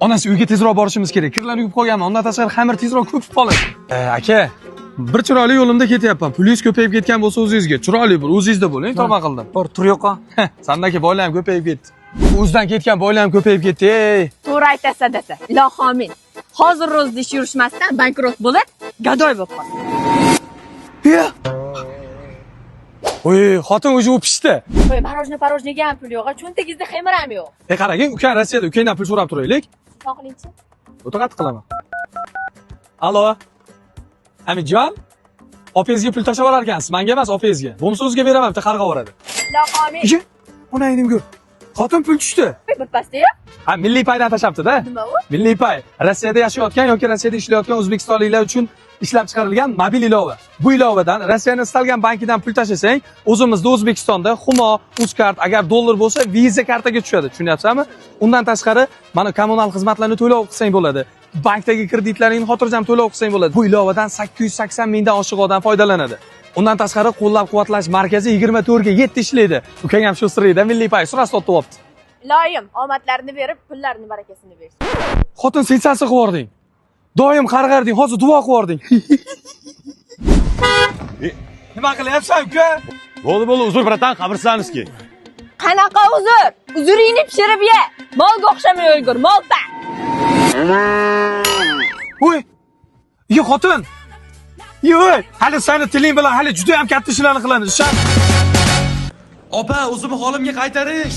Onasi, uyga tezroq borishimiz kerak. Kirlarni yuvib qo'yganman. Undan tashqari xamir tezroq ko'pib qoladi. E, aka, bir chiroyli yo'limda ketyapman. Pulingiz ko'payib ketgan bo'lsa o'zingizga. Chiroyli bir o'zingizda bo'ling, tavba qildim. Bor, tur yo'q. Sandaki boylar ham ko'payib ketdi. O'zidan ketgan boylar ham ko'payib ketdi. Ey. To'g'ri aytasiz, adasi. Ilohi omin. Hozir ro'zda ish yurishmasdan bankrot bo'lib, gadoy bo'lib qol. Ya. Oy, xotin, o'zi o'pishdi. Qo'y, мороженое порожный ga ham pul yo'q, cho'ntagingizda xemir ham yo'q. E, qaragin, ukang Rossiyada, ukangdan pul so'rab turaylik. Nima qilingchi? O'ta qattiq qilaman. Alo. Amijon? Opangizga pul tashlab yuborar ekansiz. Menga emas, opangizga. Bo'lmasa o'ziga beraman, bitta qarg'a yuboradi. Ilohi omin. Iye, onangni ko'r. Xotin, pul tushdi. Qo'y, bir pasda. Ha, Milliy Paydan tashlabdi-da. Nima u? Milliy Pay Rossiyada yashayotgan yoki Rossiyada ishlayotgan o'zbekistonliklar uchun ishlab chiqarilgan mobil ilova. Bu ilovadan Rossiyani istalgan bankidan pul tashlasang, o'zimizda, O'zbekistonda Humo, Uzcard, agar dollar bo'lsa, Visa kartaga tushadi. Tushunyapsanmi? Undan tashqari, mana, kommunal xizmatlarni to'lov qilsang bo'ladi. Bankdagi kreditlaringni xotirjam to'lov qilsang bo'ladi. Bu ilovadan 880 mingdan oshiq odam foydalanadi. Undan tashqari, qo'llab-quvvatlash markazi 24 ga 7 ishlaydi. Ukang ham shu sirida Milliy Pay surasi sotib. Iloyim omadlarini berib, pullarini barakasini bersin. Xotin, sensatsiya qilib yubording. Doim qarg'arding, hozir duo qilib yubording. Nima qilyapsan, uka? Bo'ldi, bo'ldi, uzr, братан, qabristonskiy. Qanaqa uzr? Uzuringni pishirib ye. Molga o'xshamay o'lgur, molpa. Voy! Yo, xotin. Yo'y, hali seni tiling bilan hali juda ham katta ishlarni qilamiz. Ishon. Opa, o'zimni holimga qaytarish.